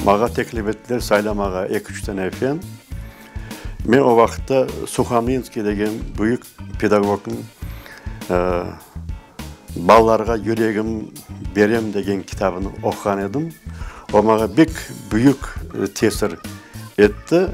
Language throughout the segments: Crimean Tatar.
Mağa teklif ettiler saylamağa eki-üç tane fen. Men o vaqıtta Suhomlinskiy degen büyük pedagognıñ Balalarğa yüregim berem degen kitabını oquğan edim. O mağa bek büyük tesir etti.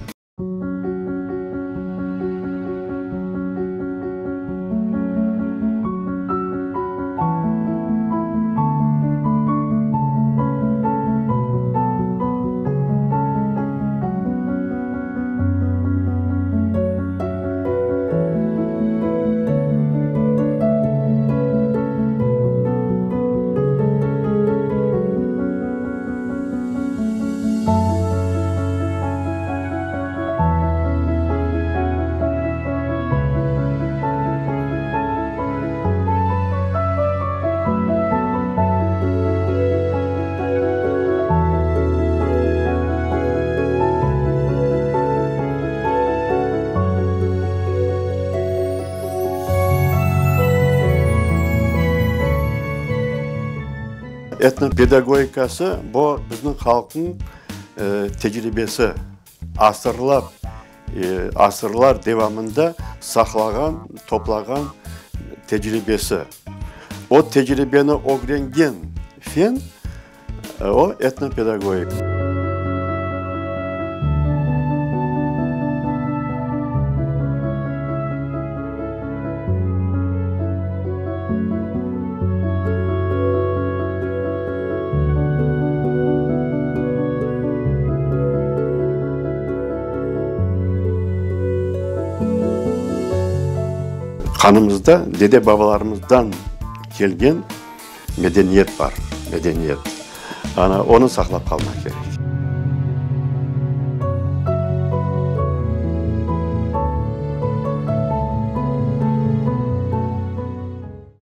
Etnopedagogikası, bu bizniñ halqnıñ tecribesi, asırlar, asırlar devamında saqlağan, toplağan tecribesi. O tecribeni ögrengen fen, O, etnopedagogik. Qanımızda dede-babalarımızdan kelgen medeniyet bar, medeniyet. Ana, onı saqlap qalmaq kerek.